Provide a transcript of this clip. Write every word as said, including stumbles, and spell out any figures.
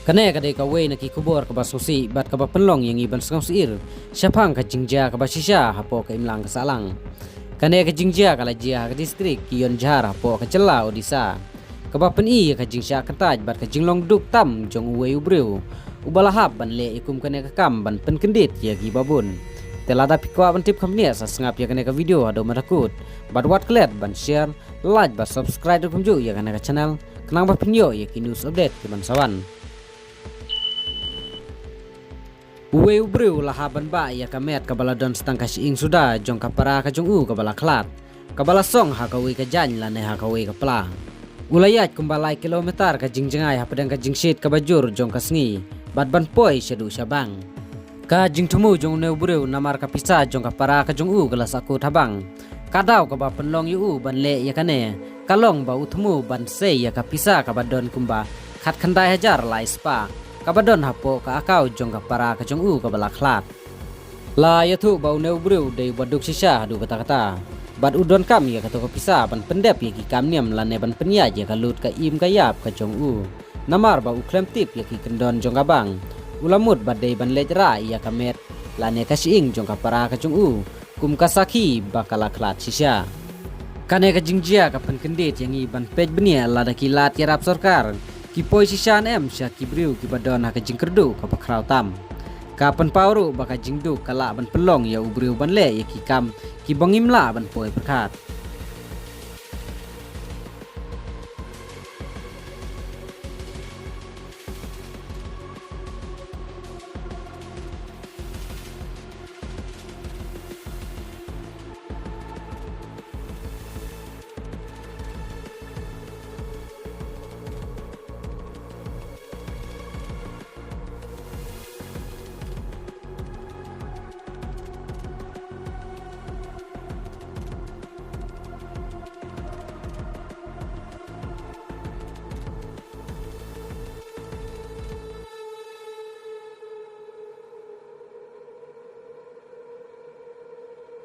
Kane ka dei kawei na ki khubor kaba sngewsih bad kaba pynlong ïa ngi ban sngewsih shaphang ka jingjia kaba shisha hapoh ka imlang ka sahlang. Kane ka jingjia ka la jia ha ka district Keonjhar hapoh ka jylla Odisha, kaba pyni ïa ka jingshah kyntait bad ka jinglong duk tam jong uwei u briew uba la hap ban leh ïa kum kane ka kam ban pynkyndit ïa kiba bun. Te lada phi kwah ban tip kham bniah, sa sngap ïa kane ka video haduh ba kut, bad wat klet ban share, like bad subscribe ruh kumjuh ïa kane ka channel, khnang ba phin ïoh ïa ki news update kiban sa wan. Uwei u briew u la hap ban bah ïa ka met kaba la don tang ka shyieng suda jong ka para ka jong u kaba la khlad, kaba la song ha kawei ka jaiñ lane ha kawei ka pla. U la ïaid kumba lai kilometer ka jingjngai hapdeng ka jingshit kaba jur jong ka sngi bad ban poi shaduh sha bank. Ka jingthmu jong une u briew namar ka pisa jong ka para ka jong u ka la sahkut ha bank, ka daw kaba pynlong ïa u ban leh ïa kane ka long ba u thmu ban sei ïa ka pisa kaba don kumba khatkhyndai hajar lai spah kaba don hapoh ka account jong ka para ka jong u kaba la khlad. La ïathuh ba une u briew u dei uba duk shisha haduh katta katta, bad u donkam ïa kato ka pisa ban pyndep ïa ki kam niam lane ban pynïaid ïa ka lut ka im ka ïap ka jong u. Namar ba u khlem tip ïa ki kyndon jong ka bank, u la mut ba dei ban leit rah ïa ka met lane ka shyieng jong ka para ka jong u kum ka sakhi ba ka la khlad shisha. Kane ka jingjia ka pynkyndit ïa ngi ban peit bniah lada ki lad ïarap sorkar ki poi shisha ne em sha ki briew kiba don ha ka jingkyrduh kaba khraw tam. Ka pynpaw ruh ba ka jingduk ka lah ban pynlong ïa u briew ban leh ïa ki kam kiba ngim lah ban poi pyrkhat.